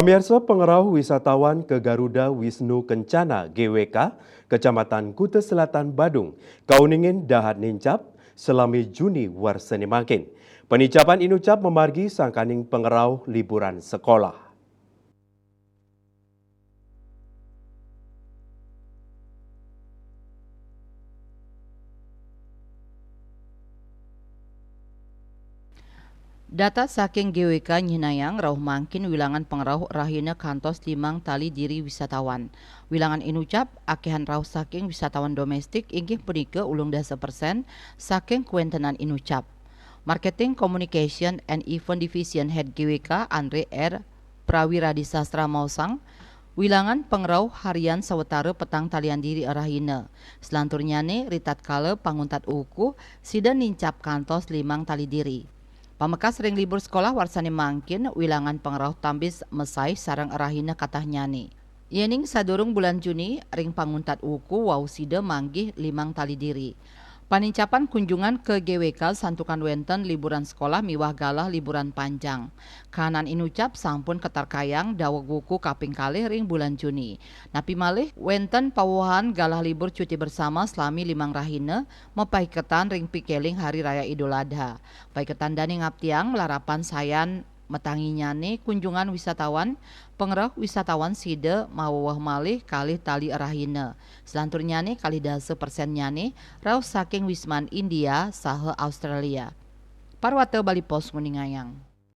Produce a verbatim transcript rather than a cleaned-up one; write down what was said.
Pamiarsa, pangrauh wisatawan ka Garuda Wisnu Kencana, G W K, Kecamatan Kuta Selatan, Badung, kauningin dahat nincap salami Juni warsa ne mangkin. Panincapan inucap mamargi sangkaning pangrauh liburan sekolah. Data saking G W K nyihnayang rauh mangkin wilangan pangrauh rahina kantos limang tali diri wisatawan. Wilangan inucap akehan rauh saking wisatawan domestik inggih punika ulung dasa persen saking kawentenan inucap. Marketing, Communication, and Event Division Head G W K, Andre R Prawiradisastra maosang, wilangan pangrauh harian sawatara petang talian diri rahina. Salanturnyane, ritatkala panguntat wuku, sida nincap kantos limang tali diri. Pamekas ring libur sekolah warsane mangkin, wilangan pangrauh tambis mesaih sareng rahina katahnyane. Yening sadurung bulan Juni, ring panguntat wuku wau sida manggih limang tali diri. Panincapan kunjungan ka G W K santukan wenten liburan sekolah miwah galah liburan panjang. Kahanan inucap sampun katarkayang daweg wuku kaping kalih ring bulan Juni. Napi malih, wenten pawohan galah libur cuti bersama salami limang rahina, mapaiketan ring pikeling Hari Raya Idul Adha. Paiketan dane ngaptiang malarapan sayan matanginyane kunjungan wisatawan, pangrauh wisatawan sida maweweh malih kalih tali rahina. Salanturnyane kalih dasa persennyane rauh saking wisman India saha Australia. Parwata Bali Post nguningayang.